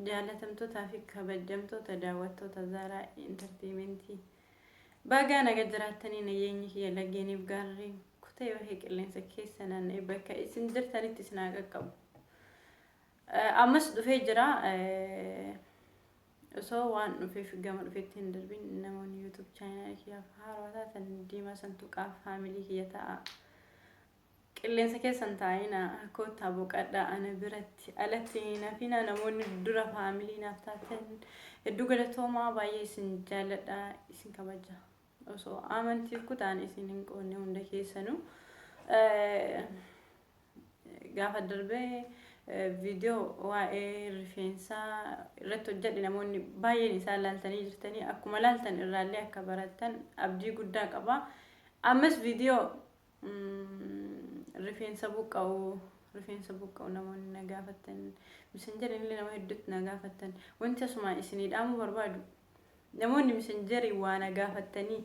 Jaalatamtootaa fi kabajamtoota daawwattoota Zaaraa Intarteementii. Bagaa naga jiraattanii nageenyi kiyya laggeeniif gaarreen kutee bahee qilleensa keessa naanna'ee bakka isin jirtanitti isin haa qaqqabu. Ammas dhufee jira. Osoo waan dhufeef gama dhufeetti hin darbin namoonni YouTube chaanaalii kiyyaaf haarawaa taatan diimaa san tuqaa faamilii kiyya ta'a. Qilleensa keessa hin taa'inaa koottaa boqadhaa ana biratti alatti hin hafinaa namoonni dura faamilii naaf taatan hedduu galatoomaa baay'ee isin jaalladha isin kabaja osoo amantiif kutaan isin hin qoonne hunda keessanuu gaafa darbee viidiyoo waa'ee rifeensaa irratti hojjedhe namoonni baay'een isaa laaltanii jirtanii akkuma laaltan irraallee akka barattan abdii guddaa qaba ammas viidiyoo Rifeensa buqqa'u rifeensa buqqa'u namoonni na gaafattan misenjeriin illee nama hedduutti na gaafattan wanti asumaan isinii dhaamuu barbaadu namoonni misenjerii waa na gaafattanii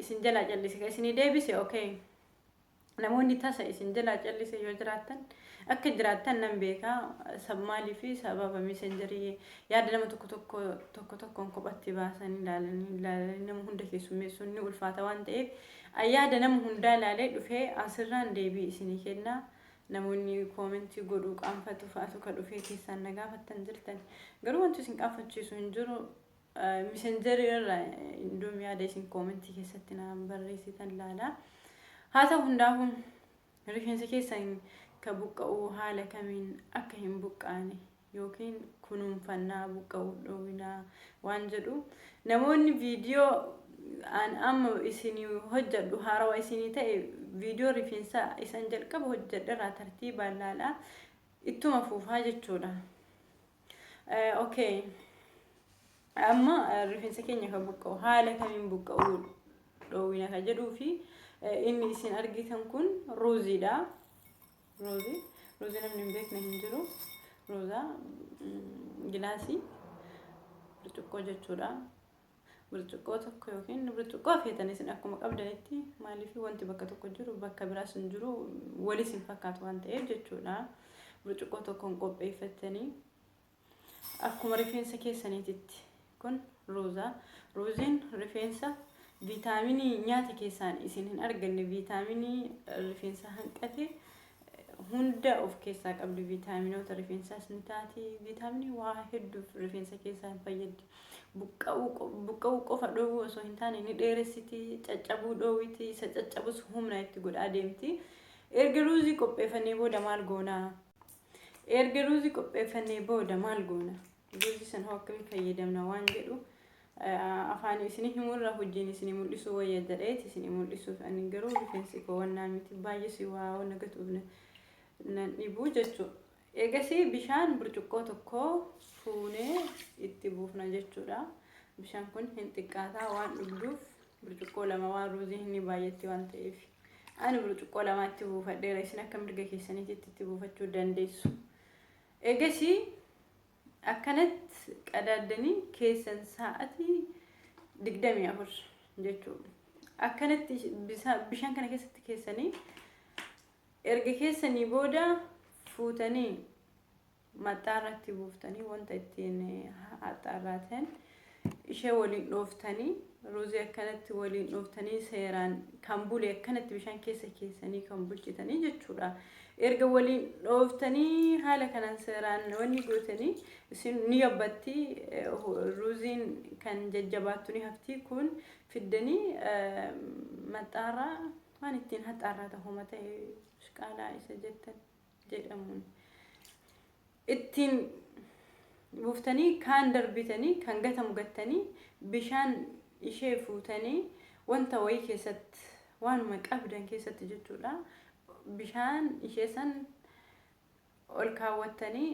isin jalaa callise ka isinii deebise okay namoonni tasa isin jalaa callise yoo jiraattan akka jiraattan nan beeka sab maalii fi sababa misenjerii yaada nama tokko tokko tokko tokkoon kophatti baasanii ilaalanii ilaalanii nama hunda keessummeessuun ni ulfaata waan ta'eef An yaada nama hundaa ilaalee dhufee asirraan deebii isinii kenna. Namoonni koomentii godhuu qaanfatu fa'atu ka dhufee keessaan na gaafattan jirtan. Garuu wanti isin qaanfachiisu hin jiru. Misenjerii irra hinduum yaada isin koomentii keessatti na barreessitan laala. Haa ta'u hundaafuu rifeensa keessan ka buqqa'u haala kamiin akka hin buqqaane yookiin kunuunfannaa buqqa'uu dhoowwinaa waan jedhu namoonni viidiyoo an amma isinii hojjedhu haarawa isinii ta'e viidiyoo rifeensaa isan jalqaba hojjedherraa tartiibaan laalaa ittuma fuufaa jechuudha. Okay. Amma rifeensa keenya kan buqqa'u haala kamiin buqqa'uu dhoowwina kan jedhuu fi inni isin argitan kun ruuziidha. Ruuzii ruuzii namni hin beekne hin jiru. Ruuzaa gilaasii burcuqqoo jechuudha. Burcuqqoo tokko yookiin burcuqqoo feetan isin akkuma qabdanitti maaliif wanti bakka tokko jiru bakka biraas hin jiru walis hin fakkaatu waan ta'eef jechuudha. Burcuqqoo tokkoon qopheeffattanii Akkuma rifeensa keessaniititti kun ruuza. Ruuziin rifeensa viitaaminii nyaata keessaan isin hin arganne viitaaminii rifeensa hanqate hunda of keessaa qabdi. Viitaaminoota rifeensaas ni taati. Viitaaminii waa hedduuf rifeensa keessaa hin fayyaddi. Buqqa'uu qofa dhoowwuu osoo hin taane ni dheeressiti, caccabuu dhoowwiti, isa caccabus humna itti godhaa deemti. Erga ruuzii qopheeffannee booda maal goonaa? Erga ruuzii qopheeffannee booda maal goona? Ruuzii sana hoo akkamiin fayyadamna waan jedhu afaan isinii himurra hojiin isinii mul'isuu wayya jedheeti isinii mul'isuuf ani garuu rifeensi koo wannaa miti baay'ee si waa wanna gatuuf nan dhibuu jechuudha. Eegasii bishaan burcuqqoo tokko fuunee itti buufna jechuudha. Bishaan kun hin xiqqaataa waan dhugduuf burcuqqoo lama waan ruuziin inni baay'atti waan ta'eef. Ani burcuqqoo lamaatti buufadheera isin akka mirga keessaniititti itti buufachuu dandeessu. Egasii akkanatti qadaaddanii keessan sa'atii 24 jechuudha. Akkanatti bishaan kana keessatti keessanii erga keessanii booda fuutanii maxxaarratti buuftanii wanta ittiin haxxaarraatan ishee waliin dhooftanii ruuzii akkanatti waliin dhooftanii seeraan kan bule akkanatti bishaan keessa keessanii kan bulchitanii jechuudha. Erga waliin dhooftanii haala kanaan seeraan wanni gootanii isin ni gabbatti ruuziin kan jajjabaattu ni hafti kun fiddanii maxxaarraa waan ittiin haxaarraa ta'u ta'e shiqaalaa isa jettan jedhamuun ittiin buuftanii kaan darbitanii kan gatamu gattanii bishaan ishee fuutanii wanta wayii keessatti waanuma qabdan keessatti jechuudha bishaan ishee san ol kaawwattanii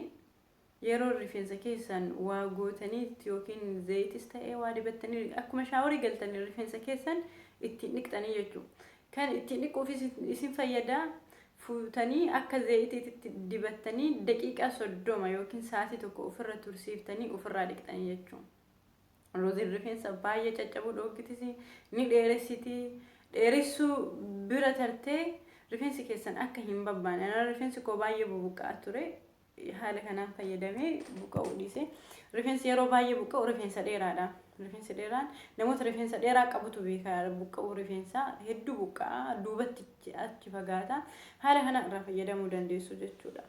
yeroo rifeensa keessan waa gootaniitti yookiin zayitis ta'ee waa dibattanii akkuma shaaworii galtanii rifeensa keessan ittiin dhiqxanii jechuudha. Kan ittiin dhiquufis isin fayyada fuutanii akka zayitiitti dibattanii daqiiqaa 30 yookiin sa'aatii tokko ofirra tursiiftanii ofirraa dhiqxanii jechuudha. Ruuziin rifeensa baay'ee caccabuu dhooggitis ni dheeressiti. Dheeressuu bira tartee rifeensi keessan akka hin babbaane. Rifeensi koo baay'ee bubuqqa'aa ture. Haala kanaan fayyadamee buqqa'uu dhiise. Rifeensi yeroo baay'ee buqqa'u rifeensa dheeraadha. Rifeensi dheeraan namoota rifeensa dheeraa qabutu beeka. Buqqa'uu rifeensaa hedduu buqqa'a, duubatti achi fagaata. Haala kana irraa fayyadamuu dandeessu jechuudha.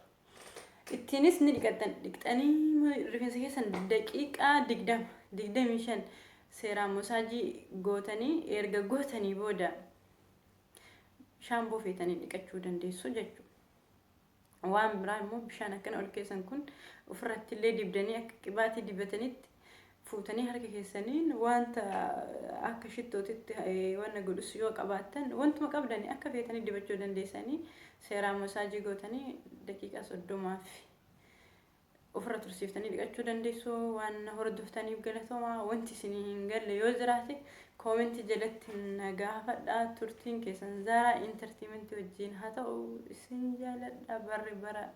Ittiinis ni dhiqattan. Dhiqxanii rifeensa keessan daqiiqaa 20, 25 seeraan massage gootanii, erga gootanii booda shaamboo feetanii dhiqachuu dandeessu jechuudha. Waan biraa immoo bishaan akkana ol keessan kun ofirratti illee dibdanii, akka qibaatii dibatanitti fuutanii harka keessaniin wanta akka shittootitti wanna godhus yoo qabaattan, wantuma qabdanii akka feetanii dibachuu dandeessanii, seeraan massage gootanii daqiiqaa 30f ofirra tursiiftanii dhiqachuu dandeessu. Waan hordoftaniif galatoomaa. Wanti isinii hin galle yoo jiraate comment jalatti na gaafadha. Turtiin keessan Zaaraa Entertainment wajjin haa ta'u. Isin jaaladha. Barri bara.